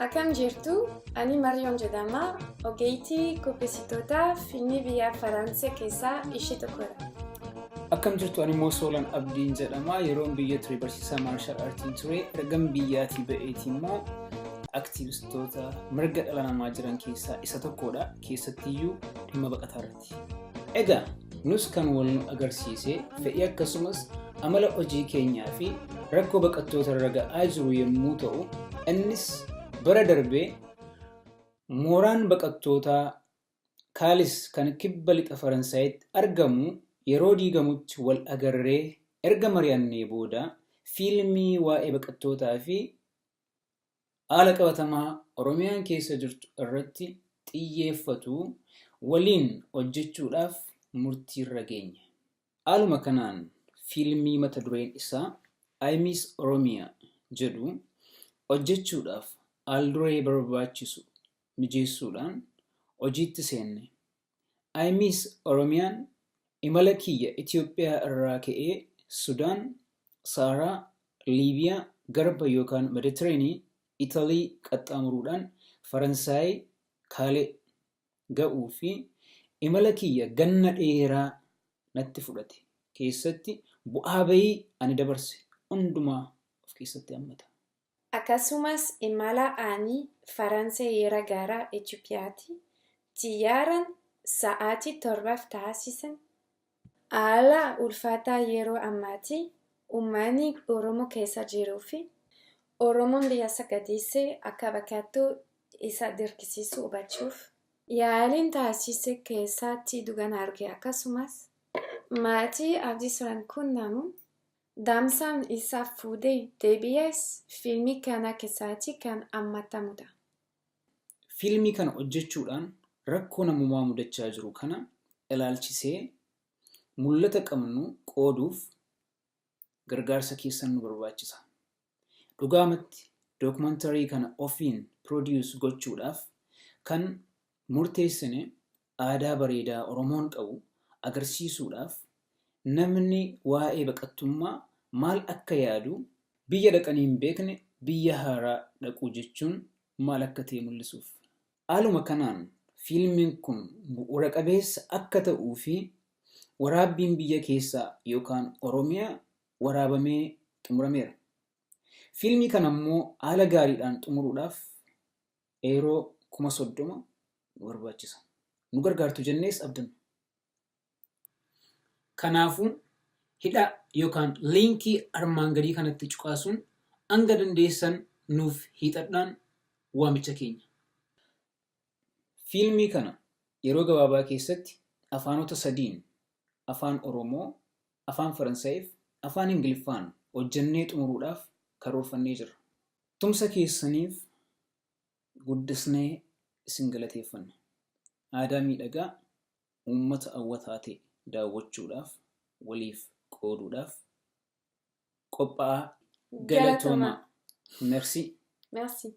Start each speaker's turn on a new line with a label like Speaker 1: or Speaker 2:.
Speaker 1: Akkam jirtu? Ani Mariyoon jedhama. Ogeettii qopheessitoota fiilmii biyya Faransee keessaa ishee tokkodha.
Speaker 2: Akkam jirtu? Ani immoo Soolan Abdiin jedhama. Yeroon biyya ture barsiisaa martial artiin ture. Ergan biyyaatii ba'eeti immoo aktiivistoota mirga dhala namaa jiran keessaa isa tokkodha. Keessattiyyuu dhimma baqataa irratti. Egaa nus kan wal nu agarsiise fedhii akkasumas amala hojii keenyaa fi rakkoo baqattoota irra ga'aa jiru yommuu ta'u, innis bara darbee mooraan baqattootaa Kaalis kan kibba lixa Faransaayitti argamu yeroo diigamutti wal agarree erga mari'annee booda fiilmii waa'ee baqattootaa fi haala qabatamaa Oromiyaan keessa jirtu irratti xiyyeeffatu waliin hojjechuudhaaf murtiirra geenye. Haaluma kanaan fiilmii mata dureen isaa I Miss Oromia jedhu hojjechuudhaaf haalduree barbaachisu mijeessuudhaan hojiitti seenne. I Miss Oromiyaan imala kiyya Itoophiyaa irraa ka'ee Sudaan, Saaraa, Liibiyaa, Garba yookaan Meditereenii, Italii qaxxaamuruudhaan Faransaay Kaalee ga'uu fi imala kiyya ganna dheeraa natti fudhate keessatti bu'aa bayii ani dabarse hundumaa of keessatti hammata.
Speaker 1: Akkasumas imala ani Faransay irraa gara Itoophiyaatti xiyyaaraan sa'aatii 7f taasisan, haala ulfaataa yeroo ammaatti uummanni Oromoo keessa jiruu fi Oromoon biyya isaa gadhiisee akka baqatu isa dirqisiisu hubachuuf yaaliin taasise keessatti dhugaan arge, akkasumas maatii Abdii Sooraan quunnamuun dhaamsaan isaa fuudhee deebi'es fiilmii kana keessatti kan hammatamudha.
Speaker 2: Fiilmii kana hojjechuudhaan rakkoo namummaa mudachaa jiru kana ilaalchisee mul'ata qabnu qooduuf gargaarsa keessan nu barbaachisa. Dhugaamatti dookumantarii kana ofiin produce gochuudhaaf kan murteessine aadaa bareedaa Oromoon qabu agarsiisuudhaaf, namni waa'ee baqattummaa maal akka yaadu, biyya dhaqanii hin beekne biyya haaraa dhaquu jechuun maal akka ta'e mul'isuuf. Haaluma kanaan fiilmiin kun bu'uura qabeessa akka ta'uu fi waraabbiin biyya keessaa yookaan Oromiyaa waraabamee xumurameera. Fiilmii kana immoo haala gaariidhaan xumuruudhaaf eeroo 30,000 nu barbaachisa. Nu gargaartu jennees abdanna. Kanaafuu hidha yookaan liinkii armaan gadii kanatti cuqaasuun hanga dandeessan nuuf hiixadhaan waamicha keenya. Fiilmii kana yeroo gabaabaa keessatti afaanota sadiin, Afaan Oromoo, Afaan Faransaayif Afaan Ingiliffaan hojjennee xumuruudhaaf karoorfannee jirra. Tumsa keessaniif guddisnee isin galateeffanna. Aadaa miidhagaa uummata hawwataa ta'e daawwachuudhaaf, waliif qooduudhaaf qophaa'aa. Galatoomaa. Merci.
Speaker 1: Merci.